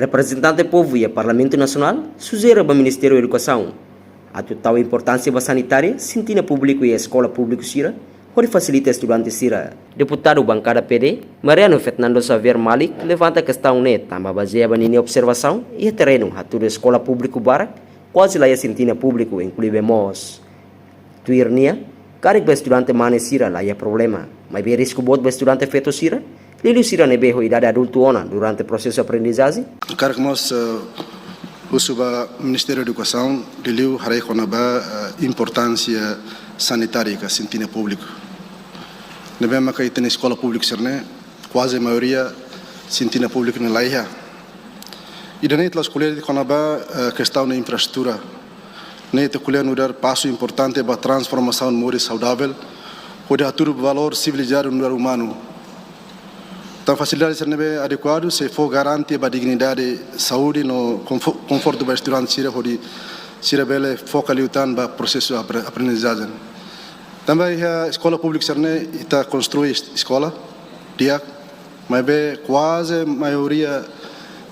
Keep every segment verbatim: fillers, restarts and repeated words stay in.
Reprezentante povu iha Parlamentu Nasionál sujere ba Ministériu Edukasaun atu tau importánsia ba sanitária sintina públiku iha eskola públiku sira, hodi fasilita estudante sira. Deputadu bankada P D, Mariano Fernando Xavier Malik, levanta kestaun ne'e tanba bazeia ba ninia observasaun iha terrenu hatudu eskola públiku barak kuaze laiha sintina públiku, inklui bee moos. Tuir nia, karik ba estudante mane sira laiha problema, maibé risku boot ba estudante feto sira, liuliu sira ne'ebé ho idade adultu ona durante prosesu aprendizajen. Karik mós, eh, husu ba Ministériu Edukasaun, liuliu haree kona-ba, eh, importánsia sanitária ka sintina públiku. Ne'ebé maka ita-nia eskola públiku sira-ne'e, kuaze maioria sintina públiku ne'e laiha. Ida-ne'e ita la'ós ko'alia de'it kona-ba, eh, kestaun infraestrutura. Ne'e ita ko'alia nu'udar pasu importante ba transformasaun moris saudavel, hodi hatudu valór sivilizadu nu'udar umanu. Entaun fasilidade sira ne'ebé adekuadu sei fó garantia ba dignidade, saúde no konfo-, konfortu ba estudante sira hodi sira bele foka liután ba prosesu apre-, aprendizajen. Tanba iha eskola públiku sira-ne'e ita konstrui es-, eskola di'ak, maibé kuaze maioria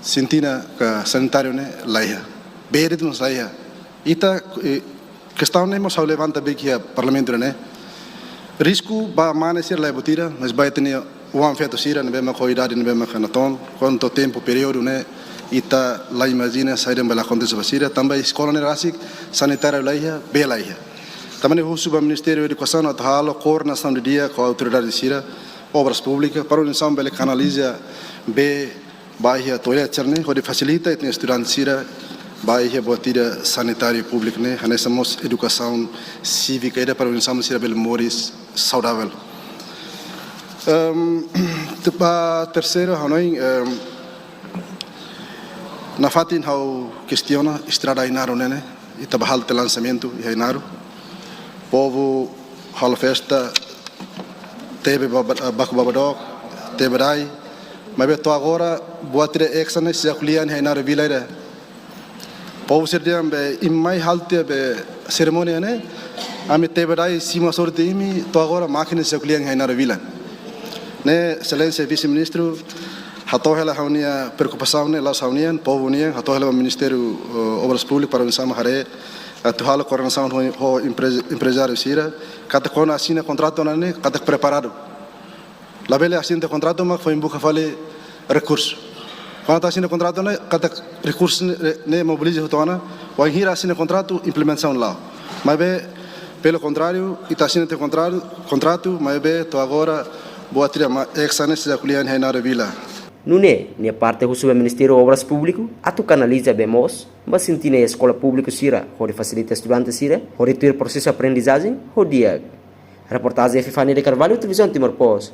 sintina ka sanitáriu ne'e laiha. Bee de'it mós laiha. Ita, eh, kestaun ne'e mós ha'u levanta bá iha Parlamentu ne'e. Risku ba mane sira laiha buat ida, mas ba ita-nia oan feto sira ne'ebé maka ho idade ne'ebé maka natoon, kuantu tempu períodu ne'e ita la imajina saida mak bele akontese ba sira, tanba eskola ne'e rasik sanitáriu laiha, bee laiha. Tanba ne'e husu ba Ministériu Edukasaun atu halo koordenasaun didi'ak ho autoridade sira, Obras Públikas, para oinsá bele kanaliza bee ba iha toilet sira-ne'e, hodi fasilita ita-nia estudante sira ba iha buat ida sanitáriu públiku ne'e, hanesan mós edukasaun sívika ida para oinsá sira bele moris saudavel. Ehm, te-, ba terseiru, ha'u hanoin, ehm, nafatin ha'u kestiona estrada Ainaro ne'e, ne'e, ita bá halo tiha lansamentu iha Ainaro. Povu halo festa, tebe ba-, ba-, baku baba dook, tebe dai. Maibé to'o agora, buat ida eksan ne'e sei ko'alia iha Ainaro vila ida. Povu sira dehan be imi mai halo tiha be serimónia ne'e, ami tebe dai simu hasoru tiha imi, to'o agora mákina sei ko'alia iha Ainaro vila. Ne'e, Exelénsia Vise-Ministru, hato'o hela ha'u-nia preokupasaun ne'e, la'ós ha'u-nian, povu nian, hato'o hela ba Ministériu, eh, Obras Públikas para oinsá haree, atu halo koordenasaun ho, ho emprez-, emprezáriu sira, katak kuandu asina kontratu ona ne'e, katak preparadu. Labele asina tiha kontratu mak foin buka fali rekursu. Kuandu asina kontratu ne'e, katak rekursu ne'e, ne'e mobiliza hotu ona, wainhira asina kontratu, implementasaun la'o. Maibé, pelo contrário, ita asina tiha kontratu, kontratu, maibé to'o agora, buat ida mak eksan ne'e sei ko'alia iha Ainaro vila. Nune'e, nia parte husu ba Ministériu Obras Públikas atu kanaliza bee moos ba sintina iha eskola públiku sira, hodi fasilita estudante sira hodi tuir prosesu aprendizajen ho di'ak. Reportajen Epifania de Carvalho, Televizaun Timor Post.